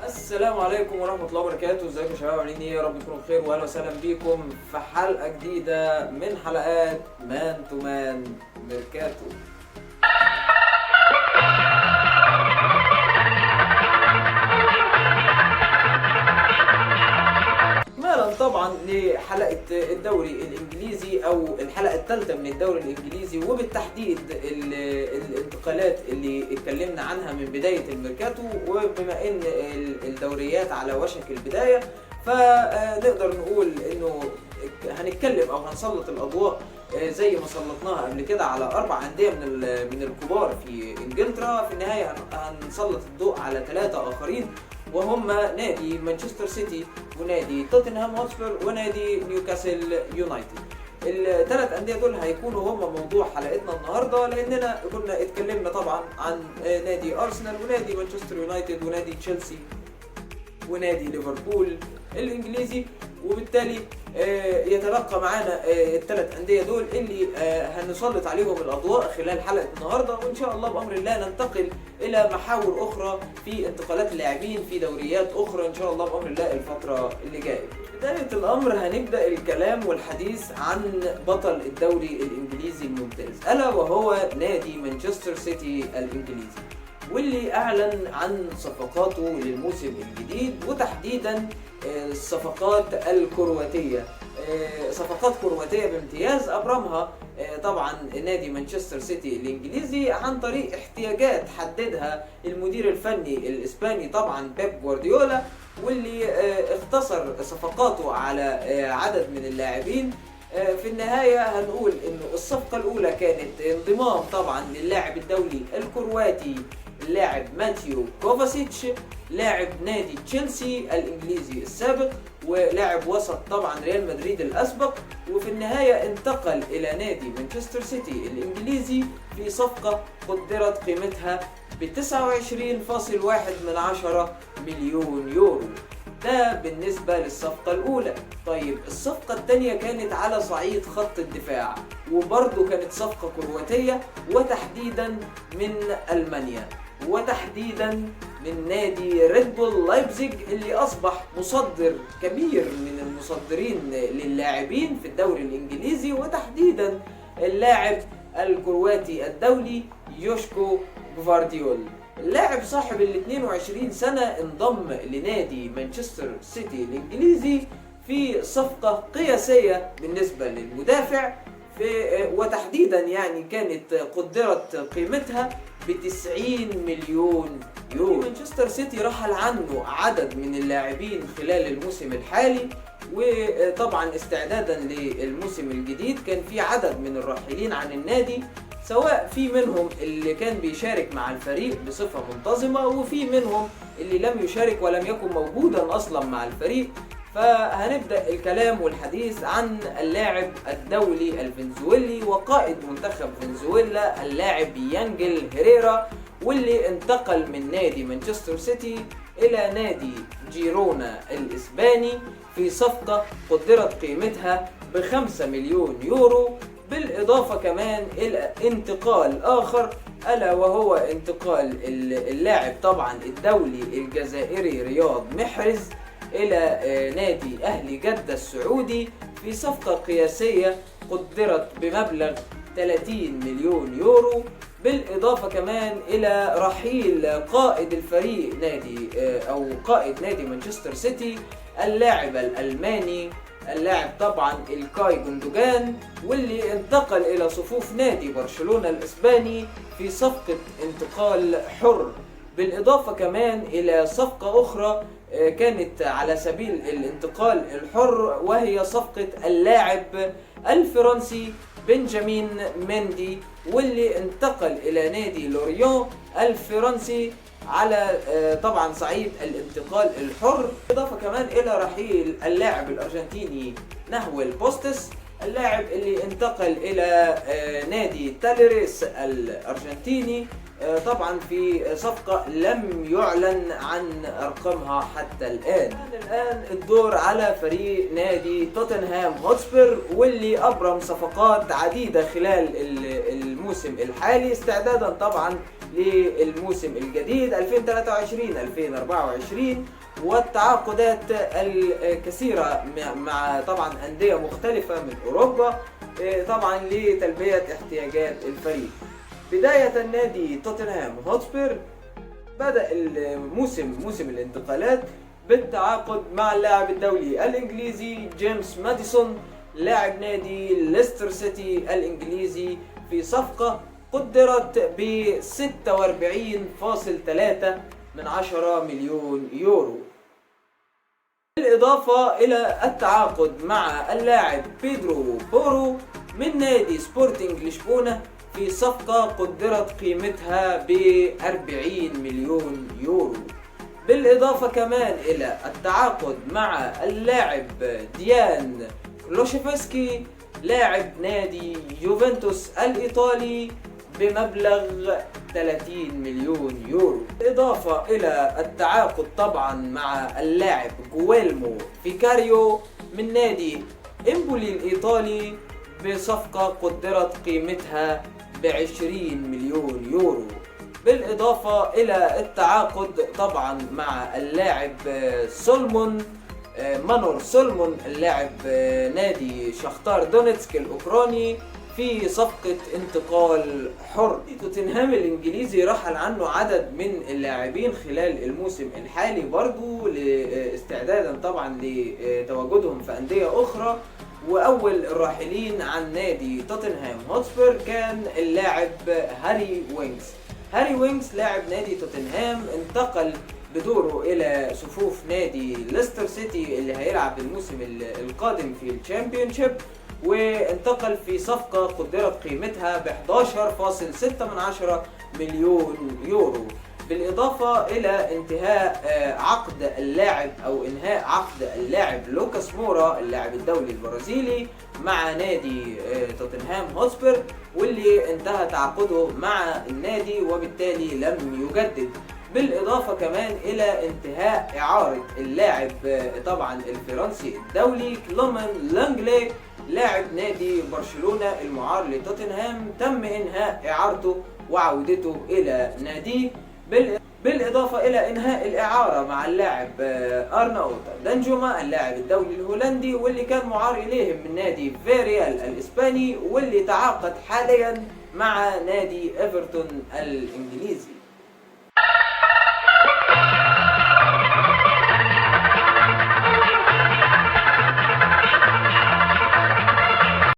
السلام عليكم ورحمة الله وبركاته. ازيكم يا شباب، عاملين ايه؟ يا رب تكونوا بخير، واهلا وسهلا بيكم في حلقة جديدة من حلقات Man to Man ميركاتو. مالا طبعا لحلقة الدوري الانجليزي او الحلقة الثالثة من الدوري الانجليزي، وبالتحديد الانتقالات اللي اتكلمنا عنها من بداية الميركاتو. وبما ان الدوريات على وشك البداية، فنقدر نقول انه هنتكلم او هنسلط الاضواء زي ما سلطناها قبل كده على 4 اندية من الكبار في انجلترا. في النهاية هنسلط الضوء على 3 اخرين، وهم نادي مانشستر سيتي ونادي توتنهام هوتسبير ونادي نيوكاسل يونايتد. الثلاث أندية دول هيكونوا هم موضوع حلقتنا النهاردة، لأننا كنا اتكلمنا طبعا عن نادي أرسنال ونادي مانشستر يونايتد ونادي تشيلسي ونادي ليفربول الإنجليزي، وبالتالي يتبقى معانا الثلاث أندية دول اللي هنسلط عليهم الأضواء خلال حلقة النهاردة. وإن شاء الله بأمر الله ننتقل إلى محاور أخرى في انتقالات اللاعبين في دوريات أخرى إن شاء الله بأمر الله الفترة اللي جاية. بداية الأمر هنبدأ الكلام والحديث عن بطل الدوري الإنجليزي الممتاز، ألا وهو نادي مانشستر سيتي الإنجليزي، واللي أعلن عن صفقاته للموسم الجديد، وتحديدا الصفقات الكرواتية. صفقات كرواتية بامتياز أبرمها طبعا نادي مانشستر سيتي الإنجليزي عن طريق احتياجات حددها المدير الفني الإسباني طبعا بيب جوارديولا، واللي اختصر صفقاته على عدد من اللاعبين. في النهاية هنقول إنه الصفقة الأولى كانت انضمام طبعا للاعب الدولي الكرواتي اللاعب ماتيو كوفاسيتش، لاعب نادي تشيلسي الإنجليزي السابق ولاعب وسط طبعا ريال مدريد الأسبق، وفي النهاية انتقل إلى نادي مانشستر سيتي الإنجليزي في صفقة قدرت قيمتها بتسعة وعشرين فاصل واحد من عشرة مليون يورو. ده بالنسبة للصفقة الأولى. الصفقة الثانية كانت على صعيد خط الدفاع، وبرضو كانت صفقة كرواتية، وتحديدا من ألمانيا، وتحديدا من نادي ريد بول لايبزيج اللي أصبح مصدر كبير من المصدرين للاعبين في الدوري الإنجليزي، وتحديدا اللاعب الكرواتي الدولي يوشكو جفارديول. اللاعب صاحب ال 22 سنة انضم لنادي مانشستر سيتي الإنجليزي في صفقة قياسية بالنسبة للمدافع، وتحديدا كانت قدرت قيمتها بتسعين مليون يورو. مانشستر سيتي رحل عنه عدد من اللاعبين خلال الموسم الحالي، وطبعا استعدادا للموسم الجديد كان في عدد من الراحلين عن النادي، سواء في منهم اللي كان بيشارك مع الفريق بصفة منتظمة، وفي منهم اللي لم يشارك ولم يكن موجودا أصلا مع الفريق. فهنبدأ الكلام والحديث عن اللاعب الدولي الفنزويلي وقائد منتخب فنزويلا اللاعب يانجل هيريرا، واللي انتقل من نادي مانشستر سيتي إلى نادي جيرونا الإسباني في صفقة قدرت قيمتها ب5 مليون يورو، بالإضافة كمان إلى انتقال آخر، ألا وهو انتقال اللاعب طبعا الدولي الجزائري رياض محرز إلى نادي أهلي جدة السعودي في صفقة قياسية قدرت بمبلغ 30 مليون يورو، بالإضافة كمان إلى رحيل قائد الفريق نادي، أو قائد نادي مانشستر سيتي اللاعب الألماني اللاعب طبعا الكاي جوندوجان، واللي انتقل إلى صفوف نادي برشلونة الإسباني في صفقة انتقال حر، بالإضافة كمان إلى صفقة أخرى، كانت على سبيل الانتقال الحر، وهي صفقة اللاعب الفرنسي بنجامين مندي، واللي انتقل إلى نادي لوريون الفرنسي على طبعا صعيد الانتقال الحر، إضافة كمان إلى رحيل اللاعب الأرجنتيني نهويل بوستس، اللاعب اللي انتقل إلى نادي تاليريس الأرجنتيني، طبعا في صفقة لم يعلن عن أرقامها حتى الآن. الآن الدور على فريق نادي توتنهام هوتسبير، واللي أبرم صفقات عديدة خلال الموسم الحالي استعدادا طبعا للموسم الجديد 2023-2024، والتعاقدات الكثيرة مع طبعا أندية مختلفة من أوروبا طبعا لتلبية احتياجات الفريق. بداية نادي توتنهام هوتسبير بدأ الموسم، موسم الانتقالات، بالتعاقد مع اللاعب الدولي الإنجليزي جيمس ماديسون لاعب نادي ليستر سيتي الإنجليزي في صفقة قدرت ب 46.3 من 10 مليون يورو. بالإضافة إلى التعاقد مع اللاعب بيدرو بورو من نادي سبورتنج لشبونة في صفقة قدرت قيمتها ب 40 مليون يورو. بالإضافة كمان إلى التعاقد مع اللاعب ديان كلوشيفسكي لاعب نادي يوفنتوس الإيطالي بمبلغ 30 مليون يورو. بالإضافة إلى التعاقد طبعا مع اللاعب جويلمو فيكاريو من نادي إمبولي الإيطالي بصفقة قدرت قيمتها ب20 مليون يورو. بالإضافة إلى التعاقد طبعا مع اللاعب سولمون مانور سولمون اللاعب نادي شختار دونيتسك الأوكراني في صفقة انتقال حر. توتنهام الإنجليزي رحل عنه عدد من اللاعبين خلال الموسم الحالي برضو استعدادا طبعا لتواجدهم في أندية أخرى، وأول الراحلين عن نادي توتنهام هوتسبير كان اللاعب هاري وينكس. هاري وينكس لاعب نادي توتنهام انتقل بدوره إلى صفوف نادي ليستر سيتي اللي هيلعب الموسم القادم في ال Championship، وانتقل في صفقة قدرت قيمتها ب 11.6 من 10 مليون يورو. بالإضافة إلى انتهاء عقد اللاعب أو إنهاء عقد اللاعب لوكاس مورا اللاعب الدولي البرازيلي مع نادي توتنهام هوتسبير، واللي انتهى تعاقده مع النادي وبالتالي لم يجدد. بالإضافة كمان إلى انتهاء إعارة اللاعب طبعا الفرنسي الدولي كلومان لانجلي لاعب نادي برشلونة المعار لتوتنهام، تم إنهاء إعارته وعودته إلى ناديه. بالإضافة إلى إنهاء الإعارة مع اللاعب أرناؤوت دانجوما اللاعب الدولي الهولندي واللي كان معار إليهم من نادي فيريال الإسباني واللي تعاقد حاليا مع نادي إيفرتون الإنجليزي.